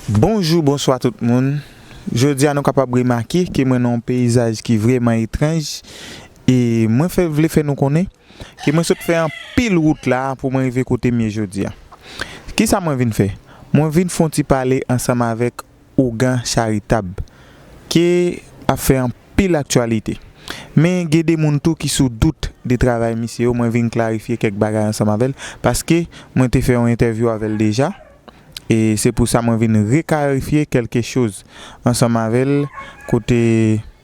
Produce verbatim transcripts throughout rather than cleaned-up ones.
Bonjou, bonswa tout moun. Jodi a nou kapab remake ke mwen nan yon peyizaj ki vrèman etranj e mwen fè, vle fè nou konnen ke mwen sot fè anpil wout la pou mwen rive kote m ye jodi a. Kisa mwen vin fè? Mwen vin fè yon ti pale ansanm avèk Ougan Charitab, ki ap fè anpil aktyalite. Men gen de moun tou ki sou dout de travay misye yo, mwen vin klarifye kèk bagay ansanm avè l, paske mwen te fè yon entèvyou avè l deja, e se pou sa mwen vin reklarifye kèlke choz ansanm avè l, kote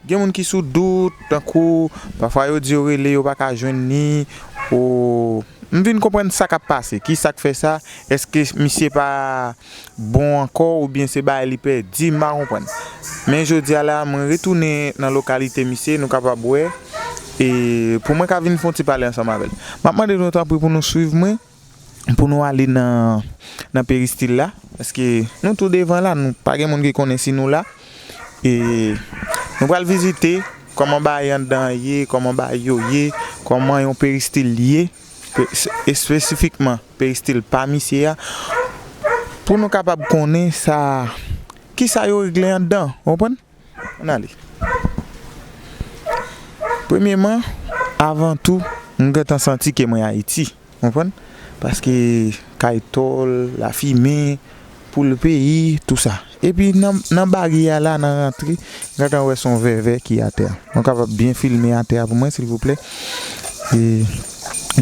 gen moun ki sou dout, tankou pafwa yo di yo rele, yo pa ka jwenn li, o, m vin konprann sa k ap pase, ki sa k fè sa, èske misye pa bon ankò oubyen se bagay li pèdi, m pa konprann. Men jodi a la, mwen retounen nan lokalite misye, nou kapab wè, e pou mwen ka vin fè yon ti pale ansanm avè l. M ap mande nou tanpri pou nou swiv mwen, pou nou ale nan, nan peristil la, paske nou tou devan la, nou pa gen moun ki konnen si nou la. E nou pral vizite kòman bagay anndan an ye, kòman bagay yo ye, kòman yon peristil ye, pe-, espesifikman peristil pa misye a, pou nou kapab konnen sa, kisa yo regle anndan, w konprann? Ann ale. Premyeman, avan tou, m gentan santi ke mwen Ayiti, w konprann? Paske kay tòl, lafimen, poul peyi, tou sa. Epi nan, nan baryè a la, nan rantre, m gentan wè se yon vèvè ki atè a. Nou kapab byen filme atè a pou mwen, silvouplè? E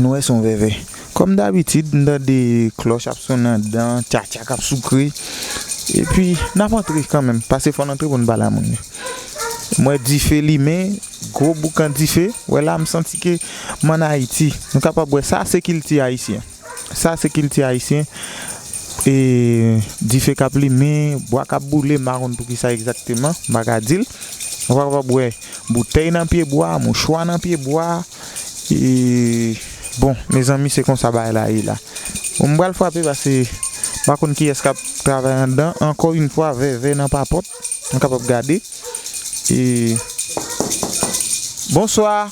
nou wè se yon vèvè. Kòm dabitid, m tande klòch ap sonnen anndan, tchatcha k ap soukre. Epi, n ap antre kanmenm, paske fò n antre pou n pale a moun yo. M wè dife limen, gwo boukan dife. Wè la, m santi ke m ann Ayiti. Nou kapab wè sa, se kilti ayisyen. Sa, se kilti ayisyen. E dife k ap limen, bwa k ap boule, m pa konn poukisa egzakteman, m pa ka di l. Ou kapab wè boutèy nan pye bwa, mouchwa nan pye bwa. E, bon, mezanmi, se konsa bagay la ye la. Bon, m pral frape paske m pa konn kiyès k ap travay anndan. Ankò yon fwa, vèvè nan papòt. Nou kapab gade. E, bonswa.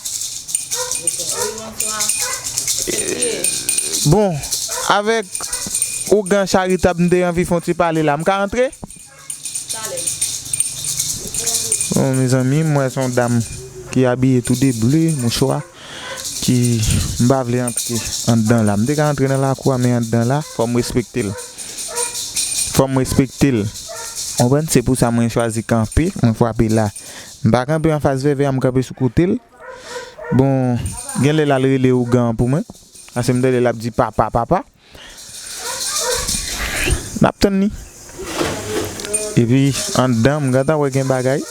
E, bon, avèk Ougan Charitab, m te anvi fè yon ti pale la. M ka antre? Bon, mezanmi, m wè se yon dam ki abiye tou de ble, mouchwa, ki m pa vle antre anndan la. M te ka antre nan lakou a, men anndan la, fò m respekte l. Fò m respekte l. Konprann? Se pou sa mwen chwazi kanpe, mwen frape la. M pa kanpe anfas vèvè a, m kanpe sou kote l. Bon, gen lè l al rele ougan an pou mwen. Paske m tande l ap di papa, papa. N ap tann li. Epi, anndan, m gentan wè gen bagay.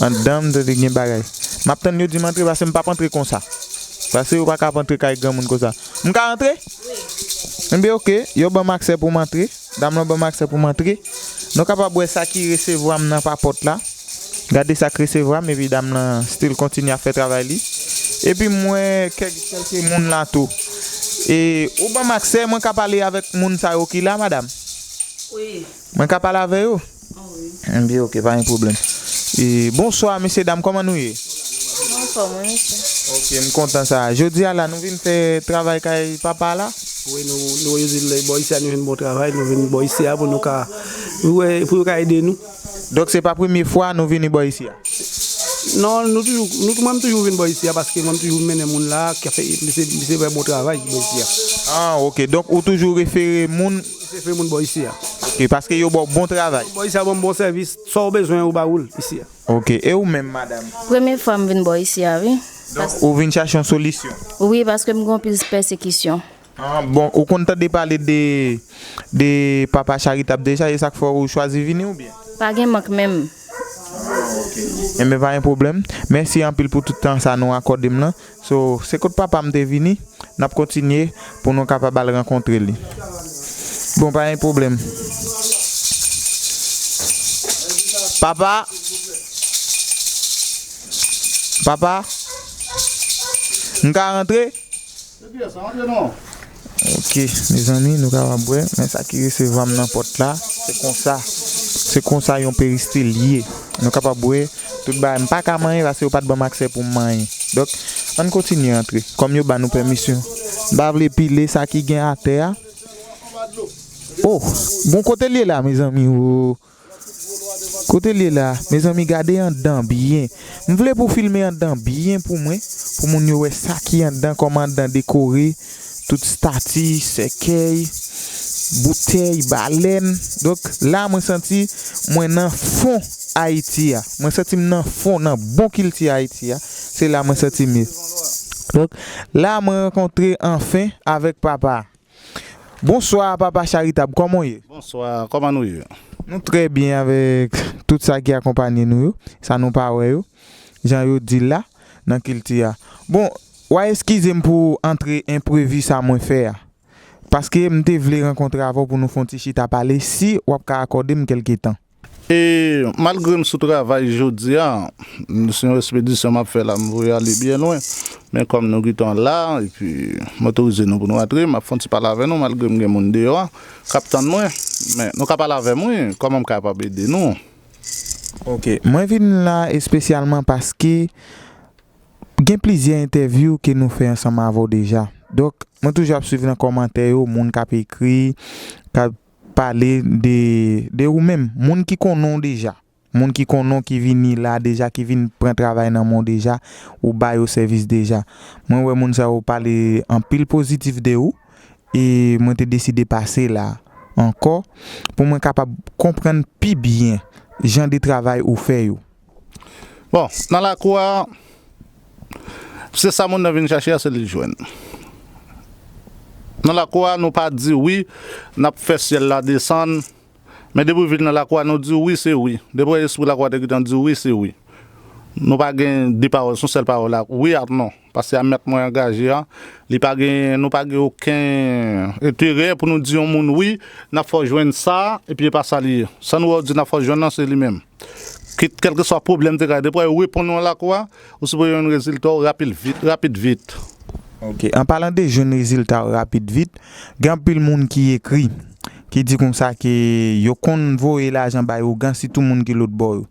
Anndan, m tande gen bagay. M ap tann yo di m antre, paske m p ap antre konsa. Paske yo pa ka ap antre kay granmoun konsa. M ka antre? Wi. Enben, oke, yo ban m aksè pou m antre. Dam lan ban m aksè pou m antre. Nou kapab wè sa ki resevwa m nan papòt la. Gade sa k resevwa m, epi dam lan still kontinye ap fè travay li. Epi m wè kèk, kèlke moun la tou. E ou ban m aksè, mwen ka pale avèk moun sa yo ki la, madam? Wi. Mwen ka pale avè yo? Ah, wi. Enben, oke, pa gen pwoblèm. E, bonswa, mesye dam, kòman nou ye? Mwen anfòm, wi, mesye. Oke, m kontan sa. Jodi a la, nou vin fè travay kay papa la? Wi, nou, nou vin bò isi a, nou vin bon travay, nou vin bò isi a pou nou ka, pou yo ka ede nou. Donk, se pa premye fwa nou vini bò isi a? Non, nou toujou, nou, mwen m toujou vin bò isi a, paske mwen m toujou mennen moun la, ki fè, misye, misye fè bon travay bò isi a. Ah, oke. Donk, ou toujou refere moun? Refere moun bò isi a. Oke, paske yo ba w bon travay. Bò isi a ban m bon sèvis, sa w bezwen, yo ba ou l isi a. Oke, e ou menm, madanm? Premye fwa m vin bò isi a, wi. Donk, ou vin chache yon solisyon? Wi, paske m gen anpil pèsekisyon. Ah, bon, ou konn tande pale de, de Papa Charitab deja, e sa k fè ou chwazi vini oubyen? Pa gen mank menm. Ah, oke. Enben, pa gen pwoblèm. Mèsi anpil pou tout tan sa nou akòde m lan. So, se kot papa m te vini, n ap kontinye pou nou kapab al rankontre li. Bon, pa gen pwoblèm. Papa, papa, m ka rantre? Oke, mezanmi, nou kapab wè, men sa ki resevwa m nan pòt la, se konsa, se konsa yon peristil ye. Nou kapab wè, tout bagay, m pa ka manyen paske yo pa t ban m aksè pou m manyen. Donk, ann kontinye antre, kòm yo ba nou pèmisyon. M pa vle pile sa ki gen atè a. Oh, bon, kote l ye la, mezanmi? Oh. Kote l ye la? Mezanmi, gade anndan byen. M vle pou w filme anndan byen pou mwen, pou moun yo wè sa ki anndan, kòman anndan dekore, tout stati, sèkèy, boutèy, balèn. Donk, la, mwen santi mwen nan fon Ayiti a. Mwen santi m nan fon, nan bon kilti Ayiti a. Se la mwen santi m ye. Donk, la, mwen rankontre anfen avèk papa. Bonswa, papa Charitab, kòman w ye? Bonswa, kòman nou ye? Nou trè byen avèk tout sa ki akonpanye nou yo, sa nou pa wè yo, jan yo di l la, nan kilti a. Bon, w a eskize m pou antre enprevi sa mwen fè a, paske m te vle rankontre avè w pou nou fè yon ti chita pale, si w ap ka akòde m kèlke tan. E malgre m sou travay jodi a, m- se yon espedisyon m ap fè la, m voye ale byen lwen. Men kòm nou gentan la, epi m otorize nou pou nou antre, m ap fè yon ti pale avè nou, malgre m gen moun deyò a k ap tann mwen. Men nou ka pale avè m, wi, kòman m kapab ede nou? Ok, mwen vin la espesyalman paske gen plizyè entèvyou ke nou fè ansanm avè w deja. Donk, mwen toujou ap swiv nan kòmantè yo, moun k ap ekri, k ap pale de, de ou menm, moun ki konnen w deja. Moun ki konnen w, ki vini la deja, ki vin pran travay nan men w deja, ou ba yo sèvis deja. Mwen wè moun sa yo pale anpil pozitif de ou, e mwen te deside pase la ankò pou mwen kapab konprann pi byen jan de travay ou fè yo. Bon, nan lakou a, se sa moun nan vin chache a, se li l jwenn. Nan lakou a, nou pa di wi, n ap fè syèl la desann, men depi w vin nan lakou a, nou di w wi, se wi. Depi w wè espri lakou a te gentan di w wi, se wi. Nou pa gen de pawòl, se yon sèl pawòl la, wi ak non. Paske a mèt mwen angaje a, li pa gen, nou pa gen okenn enterè pou nou di yon moun wi, n ap fè w jwenn sa, epi e pa sa li ye. Sa nou wè w di n ap fè w jwenn nan, se li menm. Kit, kèlkeswa pwoblèm te ka ye, depi w reponn nan lakou a, ou sipoze jwenn rezilta w rapid vit, rapid vit. Ok, an palan de jwenn rezilta w rapid vit, gen anpil moun ki ekri, ki di konsa ke yo konn voye lajan bay ougan, sitou moun ki lòt bò yo.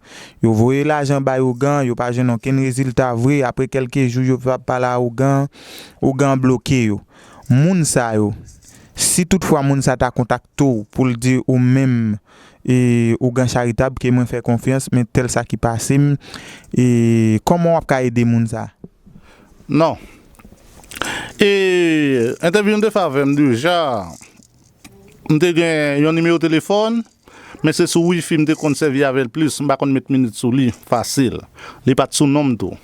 Yo voye lajan bay ougan, yo pa jwenn okenn rezilta vre, apre kèlke jou yo pa pale a ougan, ougan bloke yo. Moun sa yo, si toutfwa moun sa ta kontakte w pou l di ou menm, e, ougan Charitab ke mwen fè konfyans, men tèl sa ki pase m, e, kòman w ap ka ede moun sa? Non. E, entèvyou m te fè avè m deja, m te gen yon nimewo telefòn, men se sou wifi m te konn sèvi avè l plis, m pa konn met minit sou li, fasil. Li pa t sou non m tou.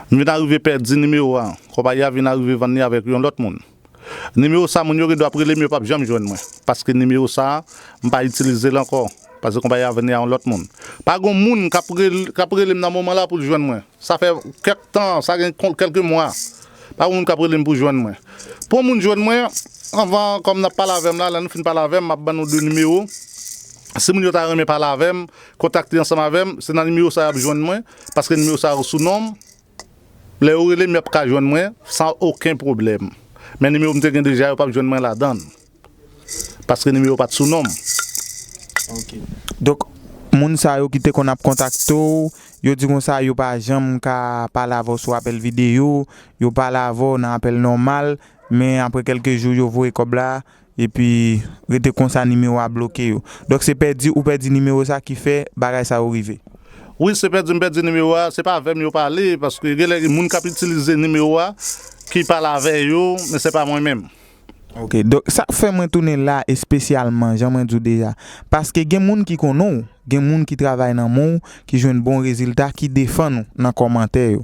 M vin arive pèdi nimewo a, konpayi a vin arive vann li avèk yon lòt moun. Nimewo sa, moun yo gen dwa ap rele m, yo p ap janm jwenn mwen, paske nimewo sa, m pa itilize l ankò, paske konpayi a vann li a yon lòt moun. Pa gen moun k ap rel-, k ap rele m nan moman la pou l jwenn mwen. Sa fè kèk tan, sa gen kon-, kèlke mwa. Pa gen moun k ap rele m pou jwenn mwen. Pou yon moun jwenn mwen, anvan, kòm n ap pale avè m la, lè nou fin pale avè m, m ap ban nou de nimewo. Si moun yo ta renmen pale avè m, kontakte ansanm avè m, se nan nimewo sa y ap jwenn mwen, paske nimewo sa yo sou non m. Lè yo rele m, y ap ka jwenn mwen san okenn pwoblèm. Men nimewo m te gen deja, yo p ap jwenn mwen ladan l. Paske nimewo pa t sou non m. Ok. Donk, moun sa yo ki te konn ap kontakte w, yo di konsa yo pa janm ka pale avè w sou apèl videyo, yo pale avè w nan apèl nòmal, men apre kèlke jou yo voye kòb la, epi rete konsa nimewo a bloke yo. Donk se pèdi ou pèdi nimewo sa ki fè bagay sa yo rive. Wi, se pèdi m pèdi nimewo a, se pa avè m yo pale, paske genlè gen moun k ap itilize nimewo a ki pale avè yo, men se pa mwen menm. Ok, donk sa k fè mwen tounen la espesyalman, jan mwen di w deja, paske gen moun ki konnen w, gen moun ki travay nan men w, ki jwenn bon rezilta, ki defann ou nan kòmantè yo.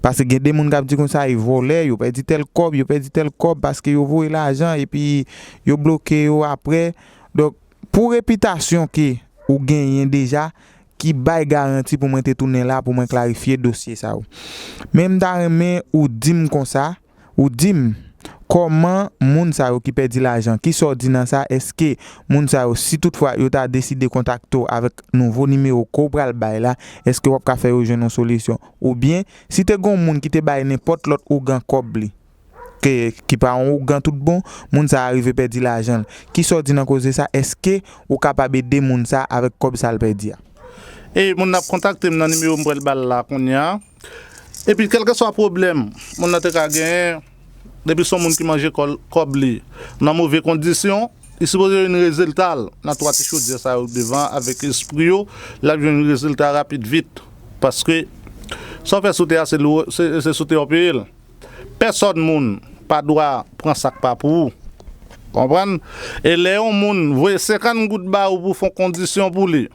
Paske gen de moun k ap di konsa, e vòlè, yo pèdi tèl kòb, yo pèdi tèl kòb, paske yo voye lajan, epi yo bloke yo apre. Donk, pou repitasyon ke ou genyen deja, ki bay garanti pou mwen te tounen la, pou mwen klarifye dosye sa yo. Men m ta renmen ou di m konsa, ou di m, kòman moun sa yo ki pèdi lajan, kisa w di nan sa, èske moun sa yo, si toutfwa yo ta deside kontakte w avèk nouvo nimewo ke w pral bay la, èske w ap ka fè yo jwenn yon solisyon? Oubyen, si te gen yon moun ki te bay nenpòt lòt ougan kòb li, ke, ki pa yon ougan tout bon, moun sa a rive pèdi lajan l. Kisa w di nan koze sa? Èske ou kapab ede moun sa avèk kòb sa l pèdi a? E moun nan ap kontakte m nan nimewo m pral ba l la kounye a. Epi kèlkeswa pwoblèm moun nan te ka genyen, depi se yon moun ki manje kò-, kòb li nan move kondisyon, Li sipoze jwenn rezilta l nan twa ti chodyè sa yo devan avèk espri yo, l ap jwenn rezilta rapid vit. Paske sa w fè sou tè a, se lou, se, se sou tè w peye l. Pèsòn moun pa dwa pran sa k pa pou ou. Konprann? E lè yon moun voye senkant goud ba ou pou w fè yon kondisyon pou li,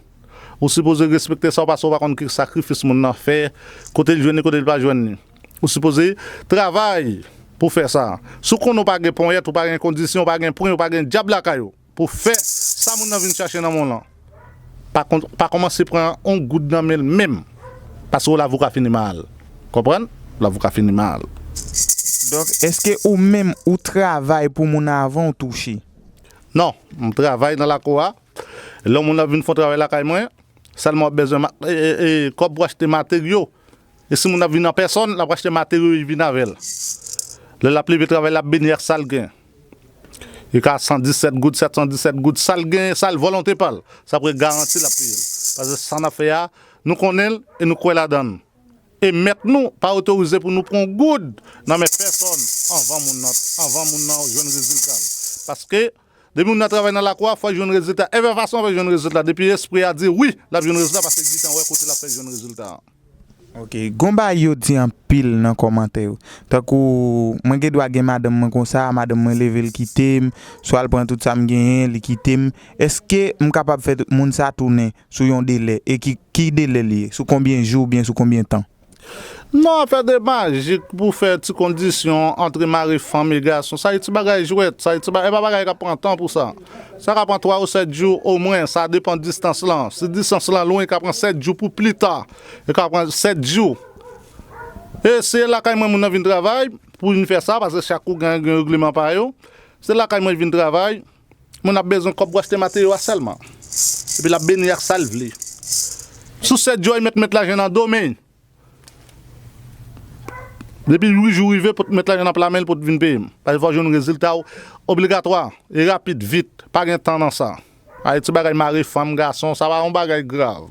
ou sipoze respekte sa w, paske w pa konn ki sakrifis moun nan fè, kote l jwenn li, kote l pa jwenn li. Ou sipoze travay pou fè sa. Si w konnen w pa gen ponyèt, ou pa gen kondisyon, ou pa gen pwen, ou pa gen dyab lakay ou, pou fè sa moun nan vin chache nan men w lan, pa kon-, pa kòmanse pran yon goud nan men l menm. Paske w la, ou ka fini mal. Konprann? Ou la, ou ka fini mal. Donk, èske ou menm ou travay pou moun nan avan w touche? Non, m travay nan lakou a. Lè yon moun ap vin fè yon travay lakay mwen, sèlman w ap bezwen ma-, e, e, e, kòb pou achte materyo. E si moun ap vin an pèsòn, l ap achte materyo, li vin avè l. Lè l ap leve travay, l ap beni ak sa l gen. Li ka san disèt goud, sèt san disèt goud, sa l gen, sa l volonte pa l. Sa pou garanti l ap peye l. Paske sa n ap fè a, nou konnen l e nou kwè ladan l. E mèt nou pa otorize pou nou pran yon goud nan men pèsòn anvan moun nan, anvan moun nan jwenn rezilta l. Paske depi moun nan travay nan lakou a, fò l jwenn rezilta. E menm fason fè l jwenn rezilta. Depi espri a di wi, l ap jwenn rezilta paske l gentan wè kote l ap fè jwenn rezilta a. Ok, gon bagay yo di anpil nan kòmantè yo. Tankou, mwen gen dwa gen madanm mwen konsa, madanm mwen leve l kite m, swa l pran tout sa m genyen, li kite m. Èske m kapab fè moun sa tounen sou yon delè? E ki, ki delè li ye? Sou konbyen jou oubyen sou konbyen tan? Non, afè de majik pou fè ti kondisyon antre mari fanm e gason, sa e ti bagay jwèt, sa e ti ba-, e pa bagay k ap pran tan pou sa. Sa ka pran twa ou sèt jou omwen, sa depann distans lan. Si distans lan lwen, e ka pran sèt jou pou pli ta. E ka pran sèt jou. E se lakay mwen moun nan vin travay pou vin fè sa, paske chak kou gen, gen regleman pa yo. Se lakay mwen vin travay, moun ap bezwen kòb pou achte materyo a sèlman. Epi l ap beni ak sa l vle. Sou sèt jou, li mèt met lajan nan do men. Depi uit jou rive, pou t met lajan nan pla men l pou t vin peye m. Paske fò w jwenn rezilta w obligatwa, e rapid, vit. Pa gen tan nan sa. Ay, ti bagay mare fanm, gason, sa pa yon bagay grav.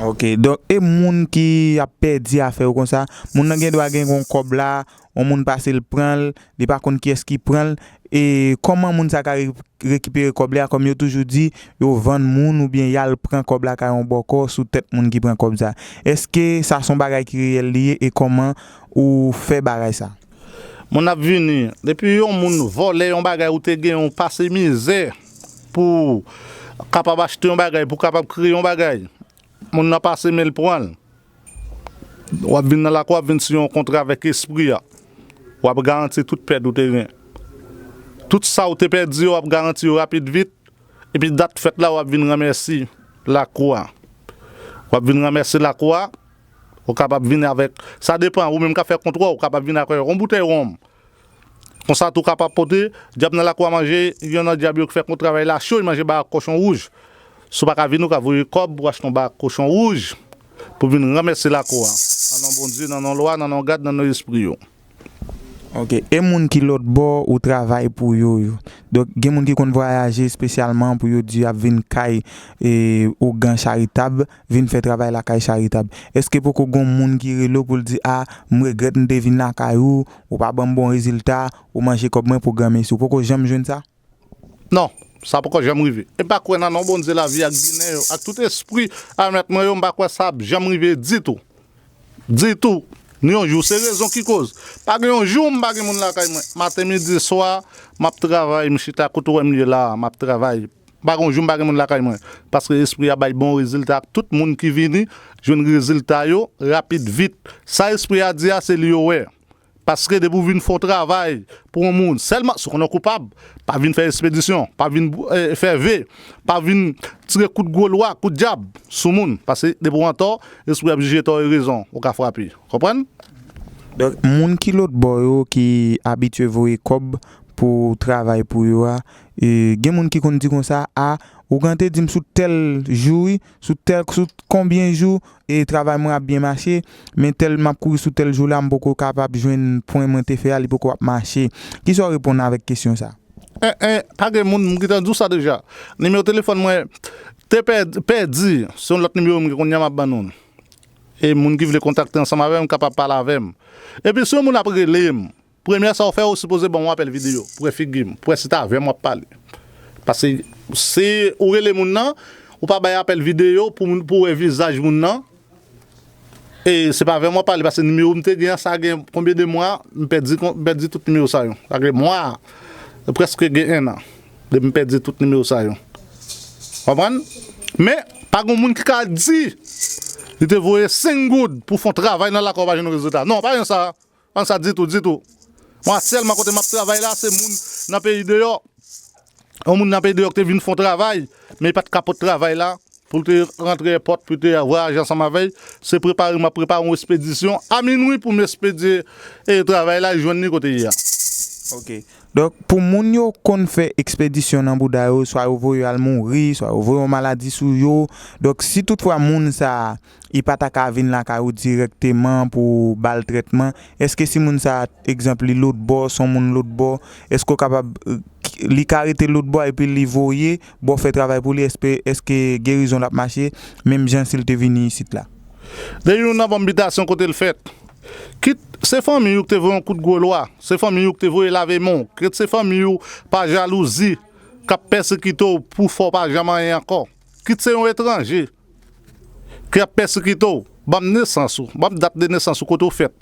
Ok, donk, e moun ki ap pèdi afè yo konsa, moun nan gen dwa gen yon kòb la, yon moun pase l pran l, li pa konn kiyès ki pran l, e kòman moun sa ka re-, rekipere kòb li a, kòm yo toujou di, yo vann moun oubyen y al pran kòb la kay yon bòkò sou tèt moun ki pran kòb sa. Èske sa se yon bagay ki reyèl li ye e kòman ou fè bagay sa? Moun ap vini, depi yon moun vòlè yon bagay ou te gen, ou pase mizè pou kapab achte yon bagay, pou kapab kreye yon bagay, moun nan pase men l pran l. W ap vin nan lakou, w ap vin siyen yon kontra avèk espri a. W ap garanti tout pèd ou te gen. Tout sa ou te pèdi yo, w ap garanti yo rapid vit. Epi dat fèt la, w ap vin ranmèsi lakou a. W ap vin ranmèsi lakou a. Ou kapab vin avèk, sa depann, ou menm k ap fè kontra, ou kapab vin avèk yon boutèy wonm. Konsa tou kapab pote, dyab nan lakou a manje, youn nan dyab yo ki fè kont travay la cho, li manje barak kochon wouj. Si w pa ka vini, ou ka voye kòb pou achte yon barak kochon wouj, pou vin ranmèsi lakou a. Nan non Bondye, nan non lwa, nan non gad, nan non espri yo. Ok, e moun ki lòt bò ou travay pou yo yo? Donk, gen moun ki konn vwayaje espesyalman pou yo di y ap vin kay e, ougan charitab, vin fè travay lakay charitab. Èske poko gon moun ki rele w pou l di, a, m regrèt m te vin lakay ou, ou pa ban m bon rezilta, ou manje kòb mwen pou granmesi. Ou poko janm jwenn sa? Non, sa poko janm rive. E m pa kwè nan non Bondye lavi ak Ginen yo, ak tout espri a mèt mwen yo, m pa kwè sa ap janm rive ditou. Ditou. Ni yon jou. Se rezon ki koz. Pa gen yon jou m pa gen moun lakay mwen. Maten, midi, swa, m ap travay, m chita kote w wè m ye la a, m ap travay. Pa gen yon jou m pa gen moun lakay mwen. Paske espri a bay bon rezilta ak tout moun ki vini, jwenn rezilta yo, rapid, vit. Sa espri a di a, se li yo wè. Paske depi w vin fè yon travay pou yon moun, sèlman si w konnen w koupab, pa vin fè espedisyon, pa vin, eh, fè ve, pa vin tire kout gwo lwa, kout dyab sou moun. Paske depi w antò, espri ap jije tò e rezon, ou ka frape. Konprann? Donk, moun ki lòt bò yo ki abitye voye kòb pou travay pou yo a, e, gen moun ki konn di konsa, a, ougan te di m sou tèl jou, wi, sou tèl, sou konbyen jou, e travay mwen ap byen mache, men tèl m ap kouri sou tèl jou la, m poko kapab jwenn pwen mwen te fè a, li poko ap mache. Kisa w reponn avèk kesyon sa? En, en, pa gen moun, m gentan di w sa deja. Nimewo telefòn mwen te pèd-, pèdi, se yon lòt nimewo m gen kounye a m ap ban nou l. E moun ki vle kontakte ansanm avè m kapab pale avè m. Epi si yon moun ap rele m, premyè sa w fè, ou sipoze ban m yon apèl videyo pou wè figi m, pou wè si t avè m w ap pale. Paske si ou rele moun nan, ou pa bay apèl videyo pou moun, pou wè vizaj moun nan. E se pa avè m w ap pale, paske nimewo m te gen an, sa gen konbyen de mwa, m pèdi, m pèdi tout nimewo sa yo. Sa gen mwa, prèske gen en an, depi m pèdi tout nimewo sa yo. Konprann? Men, pa gen moun ki ka di, li te voye senk goud pou fè yon travay nan lakou pa jwenn rezilta. Non, pa gen sa. Pa gen sa ditou, ditou. Mwen, aktyèlman, kote m ap travay la, se moun nan peyi deyò. Yon moun nan peyi deyò ki te vin fè yon travay, men li pa t ka pot travay la, pou l te rantre èpòt, pou l te vwayaje ansanm avè l. Se prepare, m ap prepare yon ekspedisyon a minwi pou m ekspedye e travay la, e jwenn li kote l ye a. Ok. Donk, pou moun yo konn fè ekspedisyon nan bouda yo, swa yo voye yo al mouri, swa yo voye yon maladi sou yo. Donk, si toutfwa moun sa a, li pa ta ka vin lakay ou dirèkteman pou ba l trètman, èske si moun sa a, egzanp, li lòtbò, se yon moun lòtbò, èske w kapab, li ka rete lòtbò epi li voye, ba w fè travay pou li, èske, èske gerizon l ap mache, menm jan si l te vini isit la? Depi moun nan ban m bitasyon kote l fèt, kit se fanmi ou ki te voye yon kout gwo lwa, se fanmi ou ki te voye lave men w, kit se fanmi ou pa jalouzi k ap pèsekite w pou fè w pa janm anyen ankò, kit se yon etranje ki ap pèsekite w, ban m nesans ou, ban m dat de nesans ou, kote w fèt,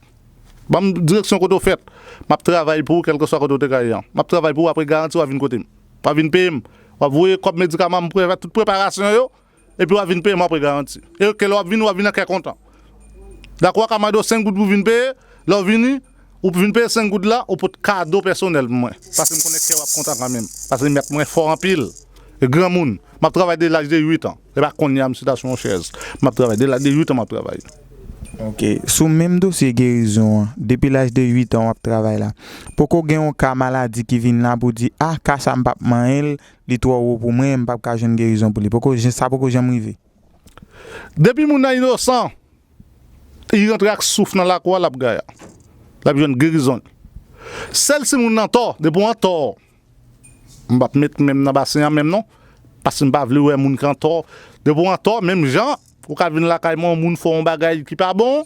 ban m direksyon kote w fèt, m ap travay pou ou kèlkeswa kote w te ka ye an. M ap travay pou ou, apre garanti w a vin kote m. W a vin peye m, w ap voye kòb medikaman m, tout preparasyon yo, epi w a vin peye m apre garanti. E ke lè w ap vini, w a vin an kè kontan. Dakò, w a ka mande w senk goud pou vin peye, lè w vini, ou vin peye senk goud la, ou pot kado pèsonèl pou mwen. Paske m konnen kè w ap kontan kanmenm. Paske mèt mwen fò anpil. E granmoun. M ap travay de laj de uit an. E pa kounye a m chita sou yon chèz. M ap travay de laj de uit an m ap travay. Ok. Sou menm dosye gerizon an, depi laj de uit an w ap travay la, poko gen yon ka maladi ki vin la pou di, a, ka sa m p ap manyen l, li twò wo pou mwen, m p ap ka jwenn gerizon pou li. Poko, sa poko janm rive. Depi moun nan inosan, li rantre ak souf nan lakou a, l ap gaya. L ap jwenn gerizon li. Sèl si moun nan tò, depi w an tò, m p ap met men m nan basen an menm non, paske m pa vle wè moun ki an tò. Depi w an tò, menm jan, ou ka vin lakay mwen, yon moun fè w yon bagay ki pa bon,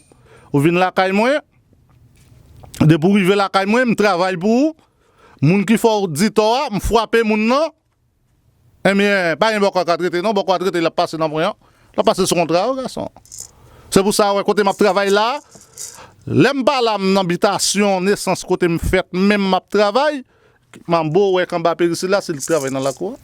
ou vin lakay mwen, depi w rive lakay mwen, m travay pou ou, moun ki fè w di tò a, m frape moun nan, Ebyen, pa gen bò kò a ka trete non, bò kò a trete l ap pase nan pwen an, l ap pase sou kontra yo gason. Se pou sa wè kote m ap travay la, lè m pa la m nan bitasyon nesans kote m fèt menm m ap travay, manbo wè k anba perisil la se li k travay nan lakou a.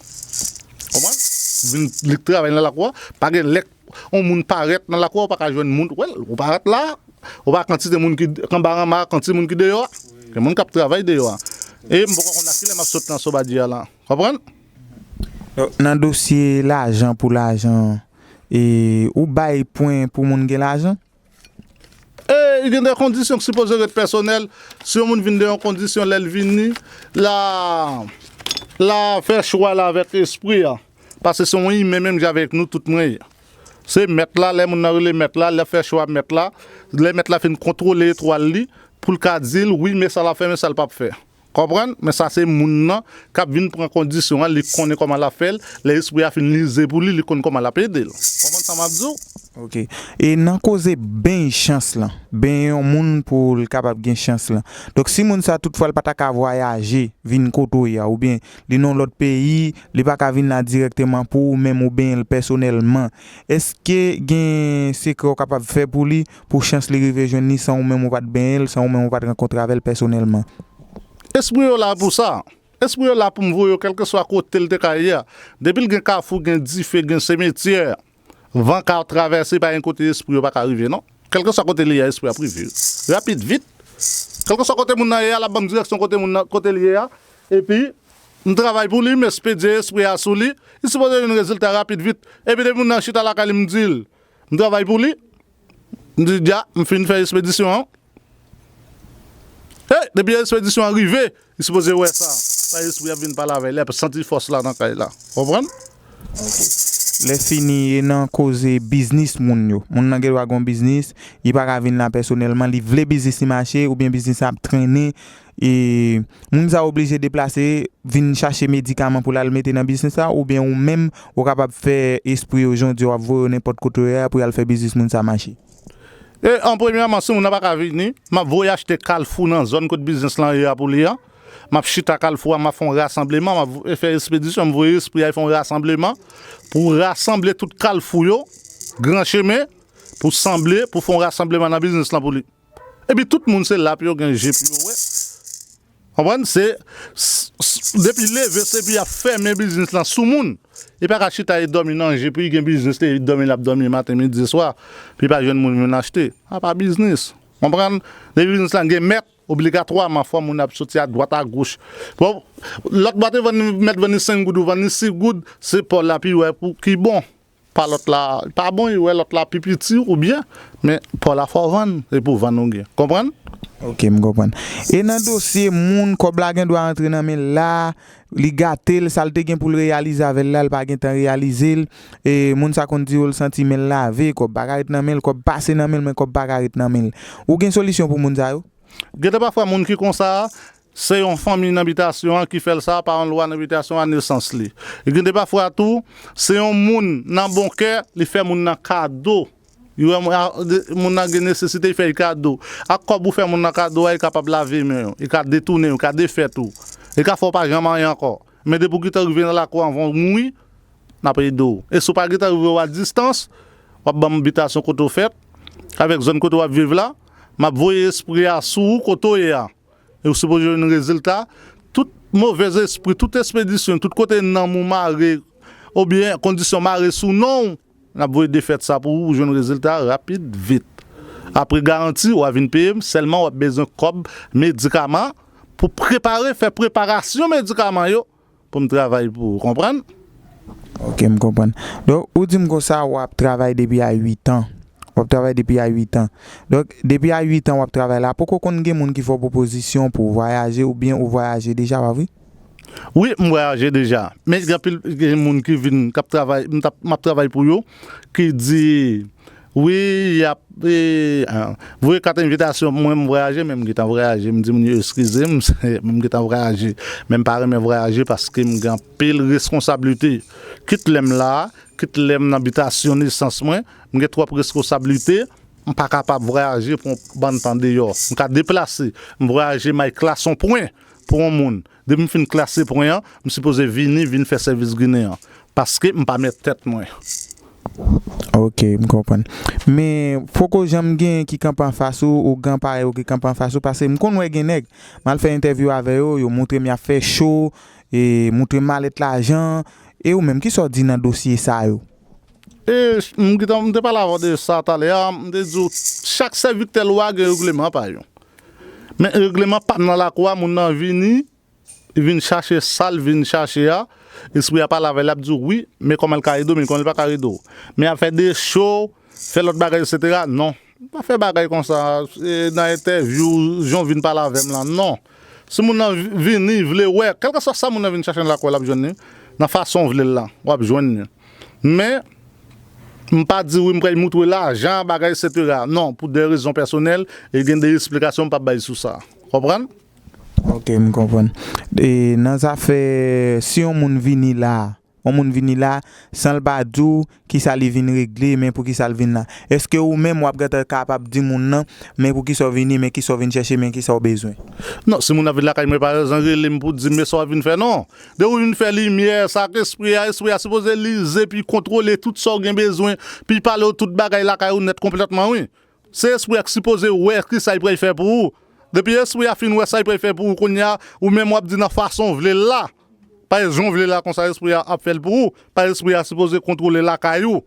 Konprann? Vin li k travay nan lakou a, pa gen lè yon moun parèt nan lakou a ou pa ka jwenn moun, wè l, ou parèt la, ou pa kantite moun ki k anba ranma, kantite moun ki deyò a, gen moun k ap travay deyò a. E m poko konn a kilè m ap sot nan Sobadyè a la. Konprann? Donk, nan dosye lajan pou lajan, e, ou bay pwen pou moun gen lajan? E, gen de kondisyon ki sipoze ret pèsonèl. Si yon moun vin de yon kondisyon, lè l vini, la, la fè chwa la avèk espri a. Paske se yon imen menm jan avèk nou tout mwen ye. Se mèt la, lè moun nan rele mèt la, lè fè chwa mèt la, lè mèt la fin kontwole etwal li, pou l ka di l, wi, men sa l ap fè, men sa l p ap fè. Konprann? Men sa se moun nan k ap vin pran kondisyon an, li konnen kòman l ap fè l, lè espri a fin lize pou li, li konn kòman l ap ede l. Konprann sa m ap di w? Ok. E nan koze ben chans lan, ben yon moun pou l kapab gen chans lan. Donk si moun sa toutfwa l pa ta ka vwayaje vin kote w ye a, oubyen li nan yon lòt peyi, li pa ka vin la dirèkteman pou ou menm ou ben l pèsonèlman, èske gen sekrè w kapab fè pou li, pou chans li rive jwenn li san ou menm ou pa t benyen l, san ou menm ou pa t rankontre avè l pèsonèlman? Espri yo la pou sa. Espri yo la pou m voye yo kèlkeswa kote l te ka ye a. Depi l gen kafou, gen dife, gen simetyè, van ka travèse, pa gen kote espri yo pa ka rive non. Kèlkeswa kote li ye a, espri ap rive. Rapid, vit. Kèlkeswa kote moun nan ye a, l ap ban m direksyon kote moun nan, kote li ye a. Epi, m travay pou li, m espedye espri a sou li. Li sipoze jwenn rezilta rapid, vit. Epi depi moun nan chita lakay li, m di l, m travay pou li. M di, dja, m fin fè espedisyon an. E, depi espedisyon an rive, li sipoze wè sa. Sa espri ap vin pale avè l, li ap santi fòs la nan kay la. Konprann? Lè fini, e nan koze biznis moun yo. Moun nan gen dwa gen yon biznis, li pa ka vin la pèsonèlman, li vle biznis li mache, oubyen biznis la ap trennen, e moun sa oblije deplase, vin chache medikaman pou l al mete nan biznis la, oubyen ou menm, ou kapab fè espri yo jan w di w ap voye yo nenpòt kote yo ye a pou y al fè biznis moun sa mache? E an premyèman, si moun nan pa ka vini, m ap voye achte kalfou nan zòn kot biznis lan ye a pou li an. M ap chita Kalfou a, m ap fè yon rasanbleman, m ap vo- fè espedisyon, m voye espri a fè yon rasanbleman pou rasanble tout Kalfou yo, Gran Chemen, pou sanble, pou fè yon rasanbleman nan biznis lan pou li. Epi tout moun se la pou yo gen je pou yo wè. Konprann? Se s- s- depi leve se epi y ap fèmen biznis lan sou moun. Li pa ka chita e dòmi nan je pou li gen biznis li, e dòmi l ap dòmi maten, midi, swa, pou li pa jwenn moun vin achte. A pa biznis. Konprann? Depi biznis lan gen mèt, obligatwaman fò moun ap soti a dwat a goch. Bon, lòt bò te vann li, mèt vann li senk goud ou vann li sis goud, se pa w la pou wè pou ki bon. Pa lòt la pa bon, li wè lòt la pi piti oubyen, men pa w la fò w vann, se pou vann ou gen. Konprann? Ok, m konprann. E nan dosye moun kòb la gen dwa rantre nan men l la, li gate l, sa l te gen pou l reyalize avè l la, l pa gen tan reyalize l. E moun sa konn di yo l santi men l lave, kòb pa ka ret nan men l, kòb pase nan men l, men kòb pa ka ret nan men l. Ou gen solisyon pou moun sa yo? Gen de pafwa moun ki konsa a, se yon fanmi nan bitasyon an ki fè l sa, pa yon lwa nan bitasyon an, nesans li. E gen de pafwa tou, se yon moun nan bon kè, li fè moun nan kado. Li wè moun a- de- moun nan gen nesesite, li fè l kado. Ak kòb ou fè moun nan kado a, li kapab lave men w, li ka detounen w, li ka defèt ou. Li ka fè w pa janm anyen ankò. Men depi w gentan rive nan lakou anvan w mouri, n ap ede w. E si w pa gentan rive w a distans, w ap ban m bitasyon kote w fèt, avèk zòn kote w ap viv la, m ap voye espri a sou ou kote w ye a. E w sipoze jwenn rezilta. Tout movèz espri, tout espedisyon, tout kote nanm ou mare, oubyen kondisyon mare sou non w, n ap voye defèt sa pou ou, ou jwenn rezilta rapid, vit. Apre garanti, w a vin peye m, sèlman w ap bezwen kòb medikaman pou prepare, fè preparasyon medikaman yo pou m travay pou ou, konprann? Ok, m konprann. Donk, ou di m konsa, w ap travay depi a uit an. W ap travay depi a uit an. Donk, depi a uit an w ap travay la, poko konn gen moun ki fè w pwopozisyon pou w vwayaje oubyen ou vwayaje deja, pa vre? Wi, m vwayaje deja. Men gen anpil gen moun ki vin, k ap travay, m t ap- m ap travay pou yo, ki di, wi, y ap, e, a, voye kat envitasyon pou mwen, m vwayaje, men m gentan vwayaje. M di moun yo eskize m, m gentan vwayaje. Men m pa renmen vwayaje paske m gen anpil reskonsablite. Kit lè m la, kit lè m nan bitasyon nesans mwen, m gen twòp reskonsablite, m pa kapab vwayaje pou yon bann tan deyò. M ka deplase, m vwayaje, m al klase yon pwen pou yon moun. Depi m fin klase pwen an, m sipoze vini, vin fè sèvis Ginen an. Paske m pa mèt tèt mwen. Ok, m konprann. Men poko janm gen ki kanpe anfas ou, ou gen parèy ou ki kanpe anfas ou, paske m konn wè gen nèg, m al fè entèvyou avè yo, yo montre m y ap fè cho, e montre m malèt lajan, e ou menm, kisa w di nan dosye sa yo? E m gentan, m te pale avè w de sa talè a, m te di w, chak sèvitè lwa gen regleman pa yo. Men regleman pa m nan lakou a, moun nan vini, li vin chache sa l vin chache a, espri a pale avè l, l ap di w wi, men kòman l ka ede w, men kòman l pa ka ede w. Men ap fè de cho, fè lòt bagay, etsetera. Non. M pa fè bagay konsa, e, nan entèvyou, jan w vin pale avè m lan, non. Si moun nan vi- vini, vle wè, kèlkeswa sa moun nan vin chache nan lakou a, l ap jwenn li. Nan fason w vle l la, w ap jwenn li. Men, m pa di wi, m pral moutre lajan, bagay, etsetera. Non, pou de rezon pèsonèl, e gen de esplikasyon m p ap bay sou sa. Konprann? Ok, m konprann. E nan zafè, si yon moun vini la, yon moun vini la, san l pa di w kisa li vin regle, men poukisa l vin la. Èske ou menm w ap gentan kapab di moun nan, men poukisa w vini, men kisa w vin chèche, men kisa w bezwen? Non, si moun nan vin lakay mwen, pa rezon rele m pou di m, men sa w vin fè, non. Depi w vin fè limyè, sa k espri a, espri a sipoze lize, pi kontwole tout sa w gen bezwen, pi pale w tout bagay lakay ou nèt konplètman, wi. Se espri a k sipoze wè kisa l pral fè pou ou. Depi espri a fin wè sa l pral fè pou ou, kounye a, ou menm w ap di nan fason w vle l la. Pa jan w vle l la konsa espri a ap fè l pou ou. Pa espri a sipoze kontwole lakay ou.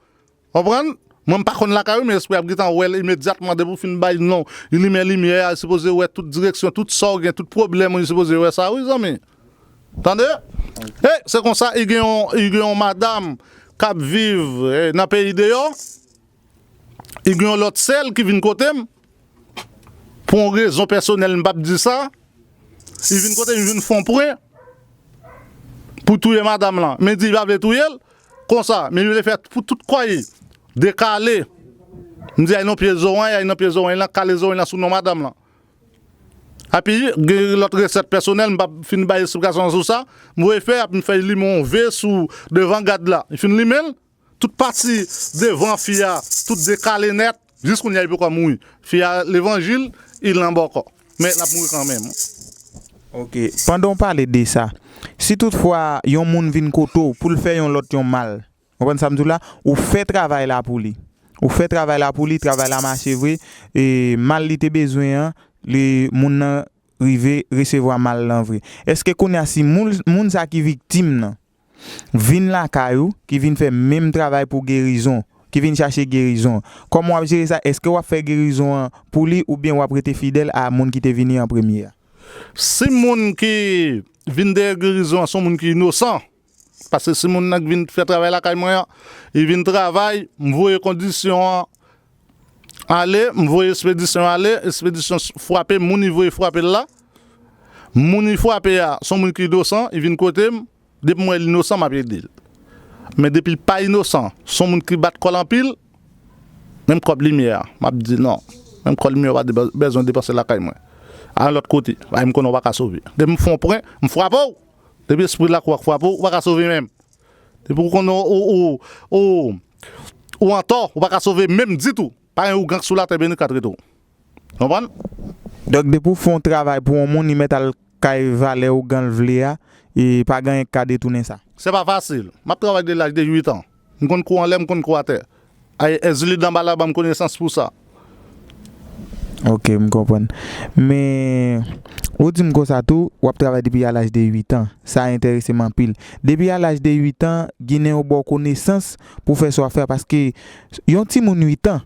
Konprann? Mwen, m pa konn lakay ou, men espri a ap gentan wè l imedyatman depi w fin bay non. Li limen limyè a, li sipoze wè tout direksyon, tout sa w gen, tout pwoblèm ou, li sipoze wè sa, wi, zanmi. Tande? E, se konsa, li gen yon, li gen yon madanm k ap viv, e, nan peyi deyò. Li gen yon lòt sè l ki vin kote m. Pou yon rezon pèsonèl, m p ap di sa. Li vin kote m, li vin fè yon pwen pou touye madanm lan. Men di li pa vle touye l. Konsa, men li vle fè pou tout kò l dekale. M di, ay nan pye zoranj, ay nan pye zoranj lan, kale zoranj lan sou non madanm lan. Epi, gen lòt resèt pèsonèl, m p ap fin bay esplikasyon sou sa. M voye fè, epi m fè l limen yon ve sou devan gad la. Li fin limen l, tout pati devan fi a, tout dekale nèt. Jis kounye a, li poko mouri. Fi a levanjil, li nan bòkò. Men, l ap mouri kanmenm. Ok, pandan w pale de sa, si toutfwa yon moun vin kote w pou l fè yon lòt yon mal, w konprann sa m di w la, ou fè travay la pou li. Ou fè travay la pou li, travay la mache vre, e mal li te bezwen an, li, moun nan rive resevwa mal lan vre. Èske kounye a si moun, moun sa ki viktim nan, vin lakay ou, ki vin fè menm travay pou gerizon, ki vin chache gerizon. Kòman w ap jere sa? Èske w ap fè gerizon an pou li oubyen w ap rete fidèl a moun ki te vini an premye a? Si moun ki vin dèyè gerizon an se yon moun ki inosan, paske si moun nan k vin fè travay lakay mwen an, li vin travay, m voye kondisyon an ale, m voye espedisyon ale, espedisyon frape moun li voye frape l la. Moun li frape a se yon moun ki inosan, li vin kote m, depi m wè l inosan, m ap ede l. Men depi l pa inosan, se yon moun ki bat kò l anpil, menm kòb limyè a, m ap di non. Menm kòb limyè a ou pa bezwen depanse lakay mwen. Al yon lòt kote, paske m konnen ou pa ka sove. Depi m fè yon pwen, m frape w. Depi espri lakou a frape w, ou pa ka sove menm. Depi ou konnen ou, ou, ou, ou antò, ou pa ka sove menm ditou. Pa gen ougan sou latè beni ka trete w. Konprann? Donk, depi w fè yon travay pou yon moun, li mèt al kay valè ougan l vle a, e pa gen anyen k ka detounen sa. Se pa fasil. M ap travay de laj de uit an. M konn kou anlè, m konn kou atè. Ay, Ezili Danbala ban m konesans pou sa. Ok, m konprann. Men, ou di m konsa tou, w ap travay depi a laj de uit an. Sa enterese m anpil. Depi a laj de uit an, Ginen yo ba w konesans pou fè sa w ap fè a, paske yon timoun uit an,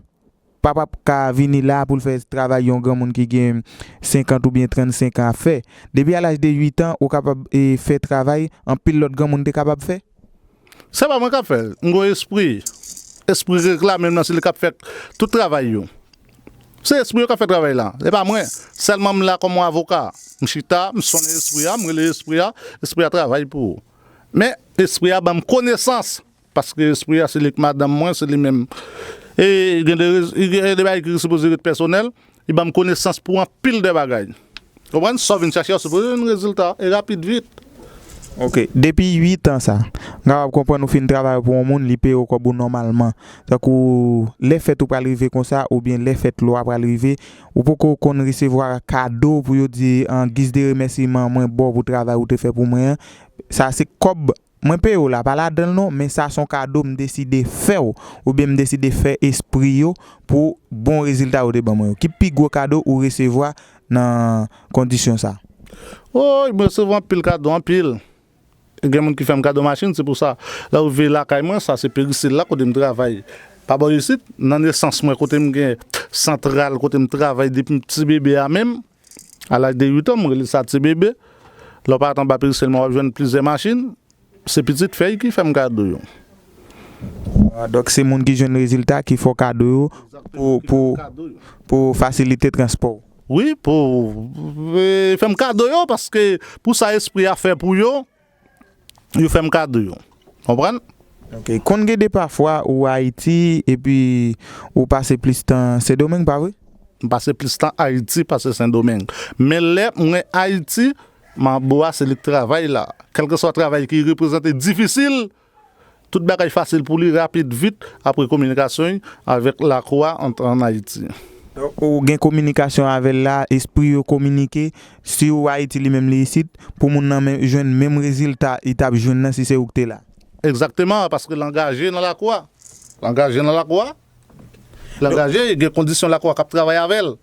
pa p ap ka vini la pou l fè travay yon granmoun ki gen senkant oubyen trannsenk an ap fè. Depi a laj de uit an, ou kapab, e, fè travay anpil lòt granmoun te kapab fè. Se pa mwen k ap fè l. M gon espri. Espri reklame m nan, se li k ap fè tout travay yo. Se espri yo k ap fè travay la. Se pa mwen. Sèlman m la kòm yon avoka. M chita, m sonnen espri a, m rele espri a, espri a travay pou ou. Men, espri a ban m konesans. Paske espri a, se li k madanm mwen, se li menm. E gen de, gen de bagay ki sipoze ret pèsonèl, li ban m konesans pou anpil de bagay. Konprann? Sa w vin chache a, sipoze jwenn rezilta, e rapid, vit. Ok, depi uit an sa, m kapab konprann ou fin travay pou yon moun, li peye w kòb ou nòmalman. Tankou lè fèt ou pral rive konsa, oubyen lè fèt lwa pral rive, ou poko konn resevwa kado pou yo di an giz de remèsiman mwen ba w pou travay ou te fè pou mwen an. Sa se kòb mwen peye w la, pa ladan l non, men sa se yon kado m deside fè w, oubyen m deside fè espri yo pou bon rezilta yo te ban mwen yo. Ki pi gwo kado ou resevwa nan kondisyon sa? Woy, mwen resevwa anpil kado, anpil. Gen moun ki fè m kado machin, se pou sa, lè w rive lakay mwen, sa se peristil la kote m travay. Pa bò isit, nan nesans mwen, kote m gen santral, kote m travay depi m ti bebe a menm, a laj de uit an, m rele sa ti bebe. Lè w parèt anba peristil mwen, w ap jwenn plizyè machin. Se pitit fèy ki fè m kado yo. Ah, donk, se moun ki jwenn rezilta ki fè w kado yo pou, pou, pou fasilite transpò w. Wi, pou, e, fè m kado yo, paske pou sa espri a fè pou yo, yo fè m kado yo. Konprann? Ok. Konn gen de pafwa ou Ayiti, epi ou pase plis tan Sendomeng, pa vre? M pase plis tan Ayiti pase Sendomeng. Men lè mwen Ayiti, Manbo a se li k travay la. Kèlkeswa travay ki reprezante difisil, tout bagay fasil pou li, rapid, vit, apre kominikasyon avèk lakou a an, an Ayiti. Donk, ou gen kominikasyon avè l la, espri yo kominike, si ou Ayiti li menm li isit, pou moun nan men, jwenn menm rezilta li t ap jwenn nan si se ou k te la. Egzakteman, paske l angaje nan lakou a. L angaje nan lakou a. L angaje, gen kondisyon lakou a k ap travay avè l.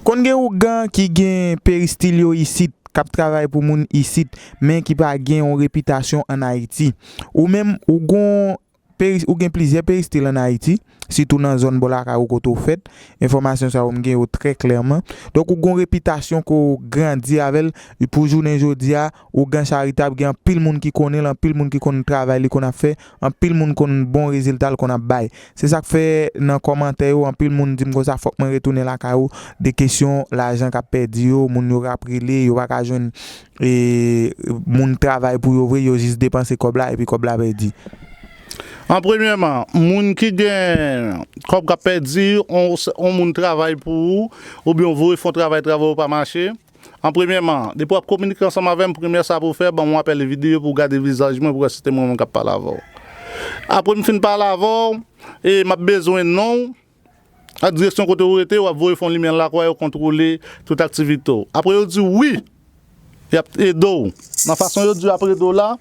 Konn gen ougan ki gen peristil yo isit, k ap travay pou moun isit, men ki pa gen yon repitasyon ann Ayiti. Ou menm, ou gon peri-, ou gen plizyè peristil ann Ayiti, sitou nan zòn bò lakay ou kote w fèt. Enfòmasyon sa yo, m gen yo trè klèman. Donk, ou gon repitasyon ke w grandi avè l. Pou jounen jodi a, ougan charitab, gen anpil moun ki konnen l, anpil moun ki konn travay li konn ap fè, anpil moun konn bon rezilta l konn ap bay. Se sa k fè nan kòmantè yo, anpil moun di m konsa, fòk mwen retounen lakay ou, de kesyon lajan k ap pèdi yo, moun yo k ap rele, yo pa ka jwenn, e, moun travay pou yo vre, yo jis depanse kòb la, epi kòb la pèdi. An premyèman, moun ki gen kòb k ap pèdi, on, on moun travay pou ou, oubyen w voye fè yon travay, travay ou pa mache, an premyèman, depi w ap kominike ansanm avè m, premyè sa pou w fè, ban m yon apèl videyo pou w gade vizaj mwen, pou w wè si se te mwen menm k ap pale avè w. Apre m fin pale avè w, e m ap bezwen non w, ak direksyon kote w rete, w ap voye fè yon limyè nan lakou a, yo kontwole tout aktivite w. Apre yo di w wi, Y ap ede w. Nan fason yo di w y ap ede w la,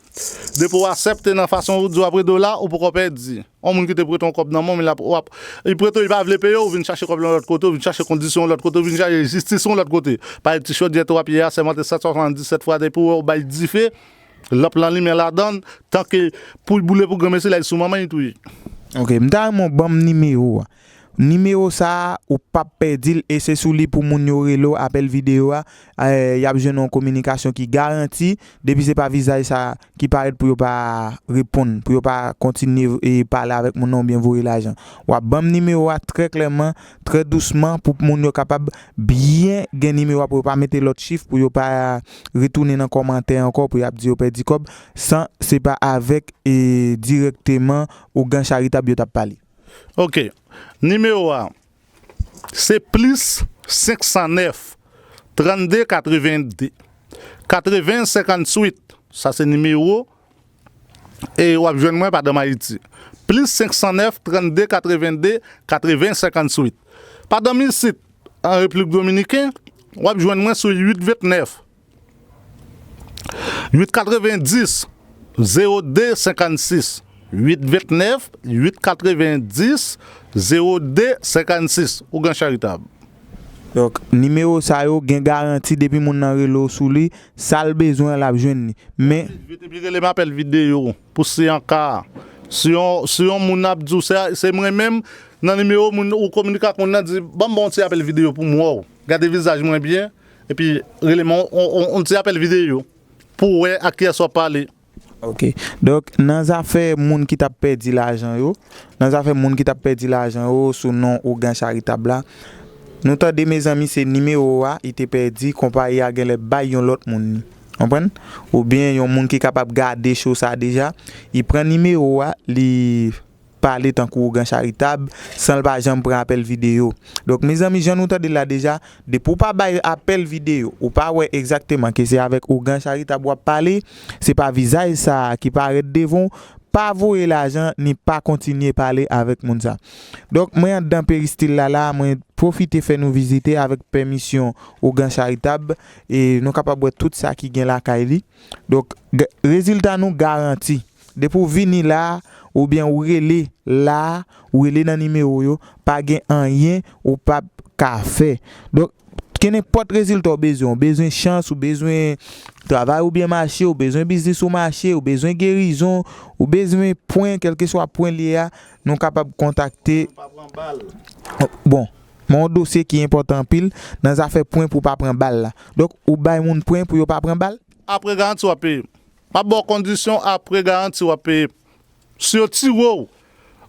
depi w aksepte nan fason yo di w y ap ede w la, ou poko pèdi. Yon moun ki te prete yon kòb nan men w, men l ap, w ap, li prete w, li pa vle peye w, ou vin chache kòb lan lòt kote, ou vin chache kondisyon lòt kote, ou vin chache jistis yon lòt kote. Pale ti chodyè twa pye a, sèmante sèt swasanndisèt fwa depi w wè w bay dife, lanp lan limen ladan l, tanke pou l boule pou granmesi, l al sou manman l, li touye. Ok, m ta renmen w ban m nimewo a. Nimewo sa a, ou p ap pèdi l e se sou li pou moun yo rele w apèl videyo a, eh, y ap jwenn yon kominikasyon ki garanti, depi se pa vizaj sa ki parèt pou yo pa reponn, pou yo pa kontinye e pale avèk moun nan oubyen voye lajan. W ap ban m nimewo a trè klèman, trè dousman pou moun yo kapab byen gen nimewo a pou yo pa mete lòt chif, pou yo pa retounen nan kòmantè ankò pou y ap di yo pèdi kòb, san se pa avèk e dirèkteman ougan charitab yo t ap pale. Ok. Nimewo a, se plis senk san nèf, trannde, katrevenn de, katreven, senkantuit. Sa se nimewo e w ap jwenn mwen pandan m Ayiti. Plis senk san nèf, trannde, katrevenn de, katreven, senkantuit. Pandan m isit, an Repiblik Dominiken, w ap jwenn mwen sou uit vennèf, uit katrevendis, zewo de, senkannsis. Uit vennèf, uit katrevendis, zewo de, senkannsis. Ougan Charitab. Donk, nimewo sa yo gen garanti depi moun nan rele w sou li, sa l bezwen l ap jwenn li. Men. Vit epi rele m apèl videyo pou si an ka. Si yon, si yon moun ap di w se, se mwen menm, nan nimewo moun ou kominike ak moun nan, di, ban m ba w yon ti apèl videyo pou m wè w. Gade vizaj mwen byen, epi rele m yon, yon, yon, yon ti apèl videyo pou w wè ak kiyès w ap pale. Ok. Donk, nan zafè moun ki t ap pèdi lajan yo, nan zafè moun ki t ap pèdi lajan yo sou non Ougan Charitab la, nou tande mezanmi se nimewo a li te pèdi, konpayi a genlè bay yon lòt moun li. Konprann? Oubyen yon moun ki kapab gade cho sa deja, li pran nimewo a, li pale tankou ougan charitab, san l pa janm pran apèl videyo. Donk, mezanmi, jan nou tande l la deja, depi w pa bay apèl videyo, ou pa wè egzakteman ke se avèk ougan charitab w ap pale, se pa vizaj sa a ki parèt devan w, pa voye lajan, ni pa kontinye pale avèk moun sa. Donk, mwen anndan peristil la la, mwen pwofite fè nou vizite avèk pèmisyon ougan charitab, e nou kapab wè tout sa ki gen lakay li. Donk, rezilta nou garanti. Depi w vini la, oubyen ou rele la, ou rele nan nimewo yo, pa gen anyen ou p ap ka fè. Donk, kenenpòt rezilta w bezwen, ou bezwen chans, ou bezwen travay ou byen mache, ou bezwen biznis ou mache, ou bezwen gerizon, ou bezwen pwen, kèlkeswa pwen li ye a, nou kapab kontakte. Bon, men yon dosye ki enpòtan anpil nan zafè pwen pou pa pran bal la. Donk, ou bay moun pwen pou yo pa pran bal? Apre garanti w ap peye. M ap ba w kondisyon, apre garanti w ap peye. Si yo tire w,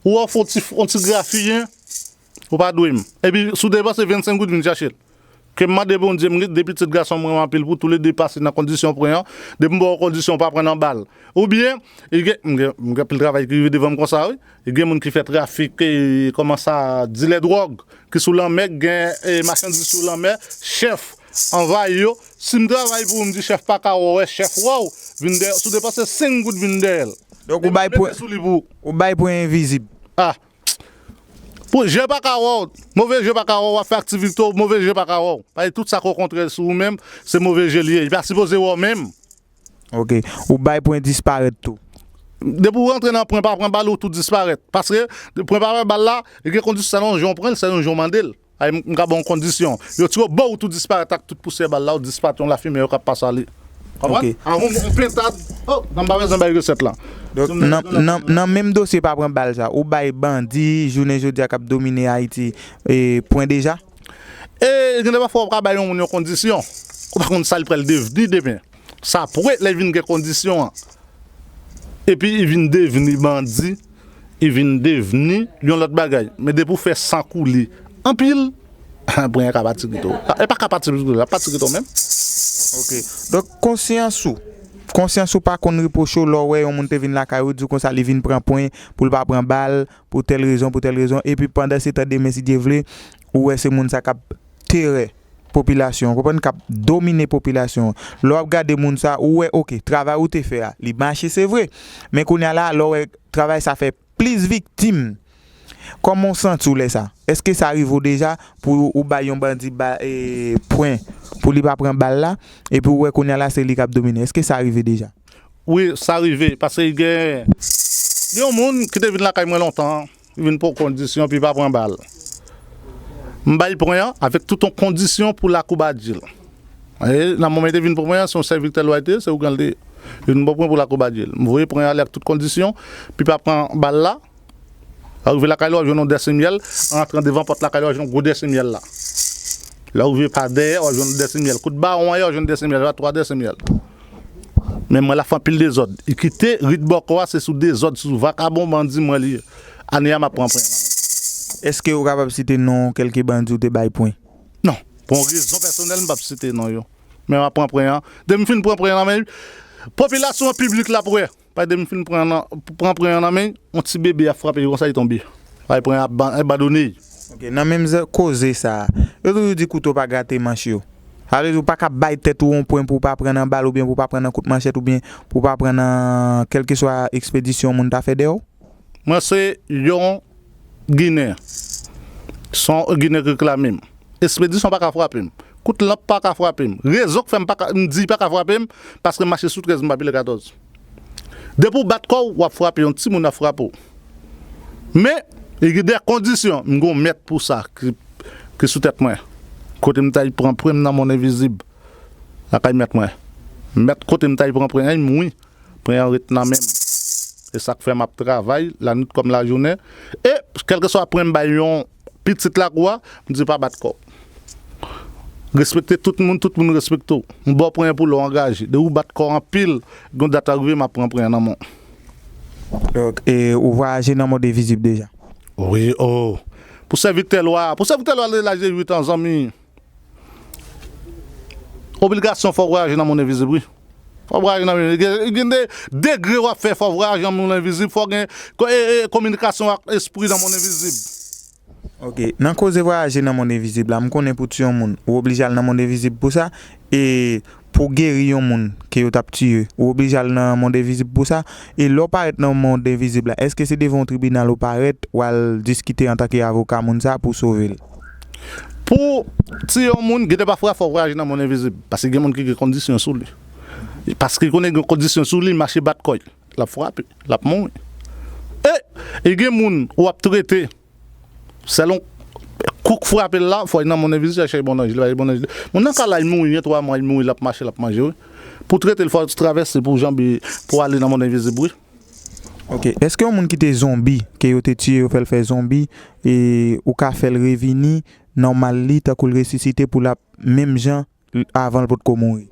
ou wè w fè yon ti, yon ti grafiyen, ou pa dwe m. Epi, si w depanse vennsenk goud, vin chache l. Ke m mande Bondye, m gen de pitit gason m renmen anpil pou toulede pase nan kondisyon pwen an, depi m ba w kondisyon, w pa pran nan bal. Oubyen, e gen, m gen, m gen anpil travay ki rive devan m konsa, wi. E gen moun ki fè trafik, e, kòman sa, dilè dwòg, ki sou lanmè, ki gen, e, machandiz sou lanmè, chèf anvayi yo. Si m travay pou ou, m di chèf pa ka wè w, chèf wè w, vin dèyè, si w depanse senk goud, vin dèyè l. Donk, ou bay pwen, ou bay pwen envizib. Ah. Pou je pa ka wè w, move je pa ka wè w, w ap fè aktivite w, move je pa ka wè w. Paske tout sa k okontrè sou ou menm, se move je li ye. Li pa sipoze wè w menm. Ok. Ou bay pwen disparèt tou. Depi w rantre nan pwen pa pran bal, ou tou disparèt. Paske pwen pa pran bal la, li gen kondisyon, selon jan w pran l, selon jan w mande l. Ay, m ka ba w yon kondisyon. Yo tire w, bow, ou tou disparèt ak tout pousyè bal la, ou disparèt yon lafimen yo k ap pase ale. Konprann? Ok. An yon, yon pentad, oh, nan m pa bezwen bay resèt la. Donk, nan, nan, nan menm dosye pa pran bal sa, ou bay bandi, jounen jodi a k ap domine Ayiti, e, pwen deja? E, gen de pafwa ou ka bay yon moun yon kondisyon. Ou pa konn sa l pral devni demen. Sa apre, lè l vin gen kondisyon an. Epi, li vin devni bandi, li vin devni yon lòt bagay. Men depi w fè san koule anpil, pwen an ka pati kite w. E pa ka pati kite w, l ap pati kite w menm. Ok. Donk, konsyans ou. Konsyans ou pa konn repwoche w lè w wè yon moun te vin lakay ou, di w konsa li vin pran pwen pou l pa pran bal, pou tèl rezon, pou tèl rezon. Epi pandan se tan demen, si Dye vle, ou wè se moun sa k ap terè popilasyon an, konprann, k ap domine popilasyon an. Lè w ap gade moun sa, ou wè, ok, travay ou te fè a, li mache, se vre. Men kounye a la, lè w wè travay sa fè plis viktim, Kòman w santi w lè sa? Èske sa rive w deja pou ou bay yon bandi ba, e, pwen pou li pa pran bal la, epi ou wè kounye a la se li k ap domine? Èske sa rive deja? Wi, sa rive, paske gen, gen yon moun ki te vin lakay mwen lontan, li vin pran kondisyon, epi pa pran bal. M bay pwen an avèk tout yon kondisyon pou lakoubadje l. E nan moman li te vin pran pwen an, se yon sèvitè lwa li te ye, se ougan li te ye. Li vin pran pwen pou lakoubadje l. M voye pwen an ale ak tout kondisyon, epi pa pran bal la. Lè w rive lakay la, w jwenn yon dèsemyèl, an rantran devan pòt lakay la, w jwenn yon gwo dèsemyèl la. Lè w rive pa dèyè, w jwenn yon dèsemyèl. Kout bawon an ye, w jwenn dèsemyèl, se pa twa dèsemyèl. Men mwen la fè anpil dezòd. Li kite rit bòkò a, se sou dezòd, sou vakabon bandi mwen li ye. Ane a m ap pran pwen nan men. Èske ou kapab site non kèlke bandi ou te bay pwen? Non. Pou yon rezon pèsonèl, m p ap site non yo. Men m ap pran pwen an. Depi m fin pran pwen an nan men, popilasyon an, piblik la ap wè. Paske depi m fin pran nan, pran pwen an nan men, yon ti bebe ap frape li konsa, li tonbe. Paske pwen an ap ban-, abandone. Ok, nan menm zan-, koze sa a, yo toujou di kouto pa grate manch yo. Sa vle di ou pa ka bay tèt ou yon pwen pou w pa pran nan bal oubyen pou w pa pran nan kout manchèt oubyen pou w pa pran nan kèlkeswa ekspedisyon yon moun ta fè dèyè w? Mwen se yon Ginen. Se yon Ginen k reklame m. Ekspedisyon pa ka frape m. Kout lanp pa ka frape m. Rezon k fè m pa ka, m di pa ka frape m, paske m mache sou trèz, m pa pile katòz. Depi w bat kò w, w ap frape, yon timoun ap frape w. Men, li gen de kondisyon, m gen yon mèt pou sa ki, ki sou tèt mwen. Kote m t al pran pwen m nan mond envizib, lakay mèt mwen. Mèt kote m t al pran pwen an, m wi. Pwen an ret nan men m. E sa k fè m ap travay, lannwit kòm lajounen. E, kèlkeswa pwen m bay yon pitit lakou a, m di pa bat kò w. Respekte tout moun, tout moun respekte w. M ba w pwen an pou lè w angaje. Depi w bat kò w anpil, gen yon dat ap rive, m ap pran pwen an nan men w. Donk, e, ou vwayaje nan mond envizib deja? Wi, o. Pou sèvitè lwa, pou sèvitè lwa, lè l aje uit an, zanmi. Obligasyon fò w vwayaje nan mond envizib, wi. Fò w vwayaje nan mond envizib. Gen, gen de degre w ap fè, fò w vwayaje nan mond envizib, fò w gen ko-, e, e, kominikasyon ak espri nan mond envizib. Ok, nan koze vwayaje nan mond envizib la, m konnen pou tiye yon moun, ou oblije al nan mond envizib pou sa, e pou geri yon moun ke yo t ap tiye, ou oblije al nan mond envizib pou sa, e lè w parèt nan mond envizib la, èske se devan yon tribinal ou parèt, w al diskite antanke avoka moun sa pou sove l? Pou tiye yon moun, gen de pafwa fò w vwayaje nan mond envizib, paske gen moun ki gen kondisyon sou li. Paske konnen gen kondisyon sou li, mache bat kò l, l ap frape, l ap mouri. E, e gen moun ou ap trete, selon kou k frape l la, fò l nan mond envizib, chèche bonnanj li, bay bonnanj li. Moun nan ka la, li mouri, gen twa mwa, li mouri, l ap mache, l ap manje, wi. Pou trete l, fò w travèse pou janbe, pou ale nan mond envizib, wi. Ok, èske yon moun ki te zonbi, ke yo te tiye, yo fè l fè zonbi, e ou ka fè l revini nòmal li, tankou l resisite pou l ap menm jan avan l potko mouri?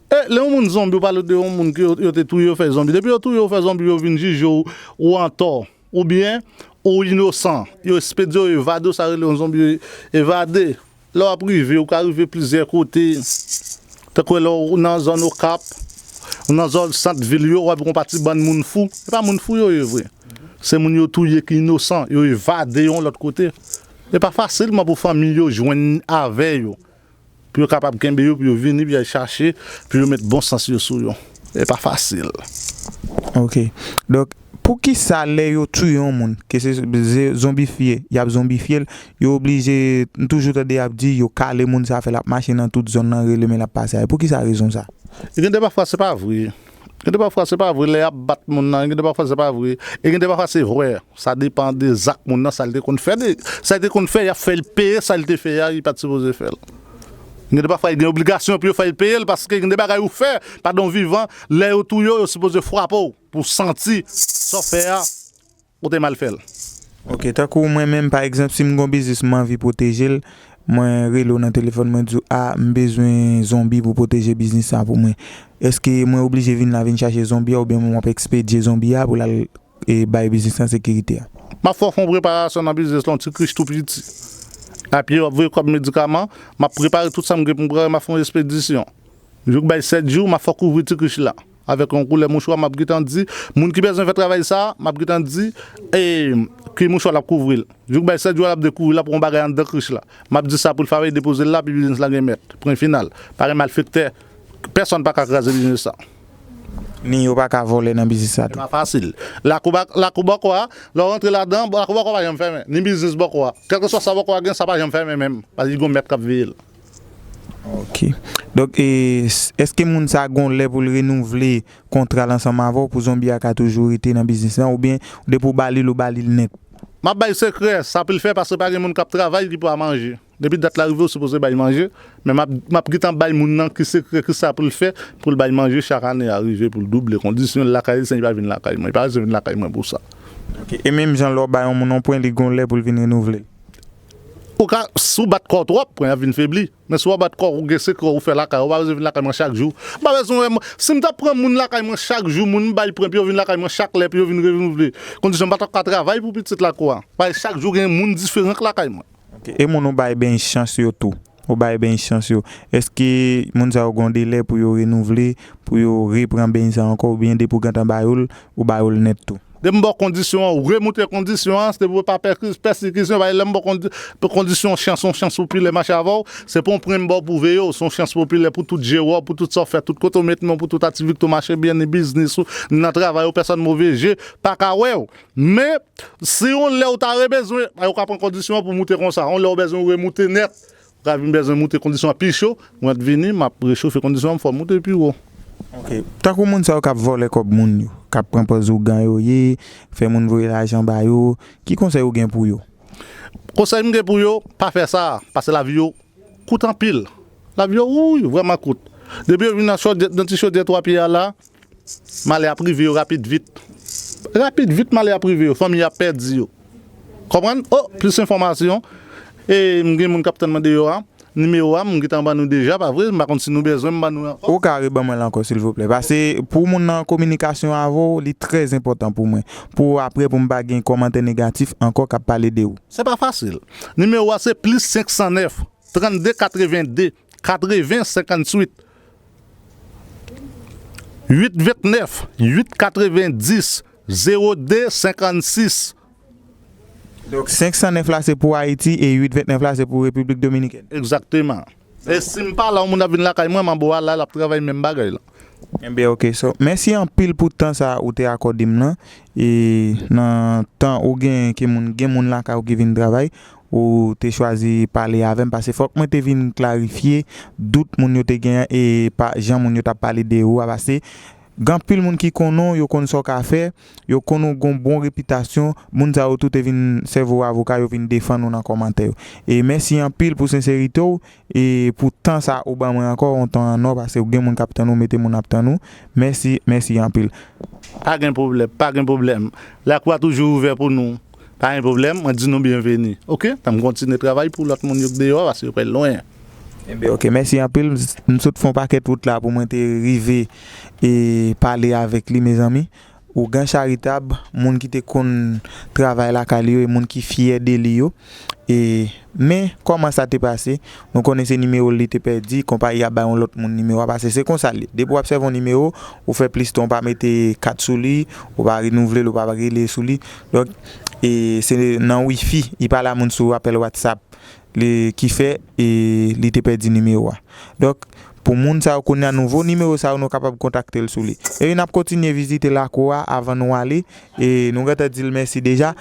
E, lè yon moun zonbi, ou pale de yon moun ke yo, yo te touye, yo fè zonbi. Depi yo touye, yo fè zonbi, yo vin jije w, ou antò, oubyen ou inosan. Yo ekspedye w, yo evade w, sa rele yon zonbi evade. Lè w ap rive, ou ka rive plizyè kote. Tankou lè w nan zòn Okap, ou nan zòn sant vil yo, w ap gen yon pati bann moun fou. Se pa moun fou yo ye vre. Se moun yo touye ki inosan, yo evade yon lòt kote. E pa fasilman pou fanmi yo jwenn avè yo. Pou yo kapab kenbe yo, pou yo vini, pou yo al chache, pou yo met bon sans yo sou yo. E pa fasil. Ok. Donk, poukisa lè yo touye yon moun, ke se ze-, zonbifye, y ap zonbifye l, yo oblije, m toujou tande y ap di, yo kale moun sa, fè l ap mache nan tout zòn nan, rele men l ap pase a. Poukisa rezon sa? E gen de pafwa se pa vre. Gen de pafwa se pa vre, lè y ap bat moun nan, gen de pafwa se pa vre. E gen de pafwa se vre. Sa depann de zak moun nan, sa l te konn fè, de, sa l te konn fè, y ap fè l peye sa l te fè a, li pa t sipoze fè l. Gen de pafwa, gen obligasyon pou yo fè l peye l, paske gen de bagay ou fè pandan w vivan, lè yo touye w, yo sipoze frape w pou w santi sa w fè a, ou te mal fè l. Ok, tankou mwen menm, pa egzanp, si m gon biznis, m anvi pwoteje l, mwen rele w nan telefòn, mwen di w, a, m bezwen zonbi pou pwoteje biznis sa pou mwen. Èske mwen oblije vin la, vin chache zonbi a, oubyen mwen ap ekspedye zonbi a pou l al e bay biznis lan sekirite a? M ap fè w fè yon preparasyon nan biznis lan, yon ti krich tou piti. Epi w ap voye kòb medikaman, m ap prepare tout sa m gen pou m prepare, m ap fè yon ekspedisyon. Jouk bay sèt jou, m ap fè w kouvri ti krich la. Avèk yon koulè mouchwa, m ap gentan di, moun ki bezwen fè travay sa, m ap gentan di, e, ki mouchwa l ap kouvri l. Jouk bay sèt jou a, l ap dekouvri, l ap wè yon bagay anndan krich la. M ap di sa pou l fè, depoze l la, epi biznis la gen mèt. Pwen final. Pa gen malfektè, pèsonn pa ka kraze biznis sa. Ni yo pa ka vòlè nan biznis sa tou. Pa fasil. Lakou ba- lakou bòkò a, lè w rantre ladan, lakou bòkò pa janm fèmen. Ni biznis bòkò a. Kèlkeswa sa bòkò a gen, sa pa janm fèmen menm. Paske gen yon mèt k ap veye l. Ok. Donk, e, s- èske moun sa gon lè pou l renouvle kontra l ansanm avè w pou zonbi a ka toujou rete nan biznis lan, oubyen depi w ba li l, ou ba li l nèt? M ap bay sekrè, sa pou l fè, paske pa gen moun k ap travay ki pa manje. Depi dat la rive, ou sipoze bay manje, men m ap, m ap gentan bay moun nan ki sekrè, ki sa pou l fè, pou l bay manje chak ane a rive, pou l double kondisyon l lakay li, san li pa vin lakay mwen. Li pa bezwen vin lakay mwen pou sa. Ok. E menm jan lè w bay yon moun yon pwen, li gon lè pou l vin renouvle l. Ou ka, si w bat kò w twòp, pwen an vin febli. Men si w bat kò w, ou gen sekrè w fè lakay ou, ou pa bezwen vin lakay mwen chak jou. M pa bezwen wè, si m t ap pran moun lakay mwen chak jou, moun m bay pwen, pou yo vin lakay mwen chak lè, pou yo vin renouvle kondisyon, m pa t ap ka travay pou pitit lakou a. Paske chak jou gen moun diferan k lakay mwen. Ok. E moun ou bay beny chans yo tou. Ou bay beny chans yo. Èske moun sa yo gon delè pou yo renouvle, pou yo repran beny sa ankò, oubyen depi w gentan ba yo l, ou ba yo l nèt tou? Depi m ba w kondisyon an, ou remoute kondisyon an, se pou pa pèsikisyon, paske lè m ba w kondi- kondisyon chans, yon chans popilè mache avè w, se pa yon pwen m ba w pou veye w, se yon chans popilè pou tout je w, pou tout sa w fè, tout kote w met men w, pou tout aktivite w mache byen, ni biznis ou, ni nan travay ou, pèsòn move je pa ka wè w. Men, si yon lè ou ta rebezwen, ou ka pran kondisyon an pou moute konsa, yon lè ou bezwen remoute nèt, ou ka vin bezwen moute kondisyon an pi cho, mwen t vini, m ap rechofe kondisyon an, m fè w moute pi wo. Ok. Tankou moun sa yo k ap vòlè kòb moun yo, k ap pran pòz ougan yo ye, fè moun voye lajan ba yo, ki konsèy ou gen pou yo? Konsèy m gen pou yo, pa fè sa, paske lavi yo kout anpil. Lavi yo, wouy, vrèman kout. Depi yo vin nan chodyè, nan ti chodyè twa pye a la, malè ap rive yo rapid vit. Rapid vit malè ap rive yo, fanmi ap pèdi yo. Konprann? Oh, plis enfòmasyon. E m gen moun k ap tann mwen deyò a. Nimewo a, m gentan ban nou deja, pa vre? M pa konn si nou bezwen m ban nou ankò. Ou ka reban mwen l ankò, silvouplè. Paske pou moun nan an kominikasyon avè w, li trè enpòtan pou mwen. Pou apre, pou m pa gen kòmantè negatif ankò k ap pale de ou. Se pa fasil. Nimewo a se plis senk san nèf, trannde katrevende, katreven senkantuit, uit ventnèf, uit katrevendis, zewo de senkannsis. Donk, senk san nèf la se pou Ayiti e uit ventnèf la se pou Repiblik Dominikèn. Egzakteman. E si m pa la, yon moun ap vin lakay mwen, manbo a la, l ap travay menm bagay la. Enben, ok. So, mèsi anpil pou tan sa ou te akòde m nan. E nan tan ou gen ke moun, gen moun lakay ou ki vin travay, ou te chwazi pale avè m, paske fòk mwen te vin klarifye dout moun yo te genyen e pa jan moun yo t ap pale de ou a, paske gen anpil moun ki konnen w, yo konn sa w ka fè, yo konn ou gen yon bon repitasyon, moun sa yo tou te vin sèvi w avoka, yo vin defann ou nan kòmantè yo. E mèsi anpil pou senserite w e pou tan sa ou ban mwen ankò, yon tan an nò, paske ou gen moun k ap tann ou, mete moun ap tann ou. Mèsi, mèsi anpil. Pa gen pwoblèm, pa gen pwoblèm. Lakou a toujou ouvè pou nou. Pa gen pwoblèm, mwen di nou byenveni. Oke? Tan m kontinye travay pou lòt moun yo k deyò a, paske yo pral lwen. Enben, ok, mèsi anpil. M sot fè yon pakèt wout la pou mwen te rive e pale avèk li, mezanmi. Ougan Charitab, moun ki te konn travay lakay li yo e moun ki fyè de li yo. E, men, kòman sa te pase? Nou konnen se nimewo l li te pèdi, konpayi a bay yon lòt moun nimewo a, paske se konsa l ye. Depi w ap sèvi yon nimewo, ou fè plis tan, ou pa mete kat sou li, ou pa renouvle l, ou pa rele sou li. Donk, e, se nan wifi, li pale a moun sou apèl WhatsApp, li, ki fè, e, li te pèdi nimewo a. Donk, pou moun sa yo kounye a, nouvo nimewo sa yo, nou kapab kontakte l sou li. E n ap kontinye vizite lakou a avan nou ale. E nou gentan di l mèsi deja.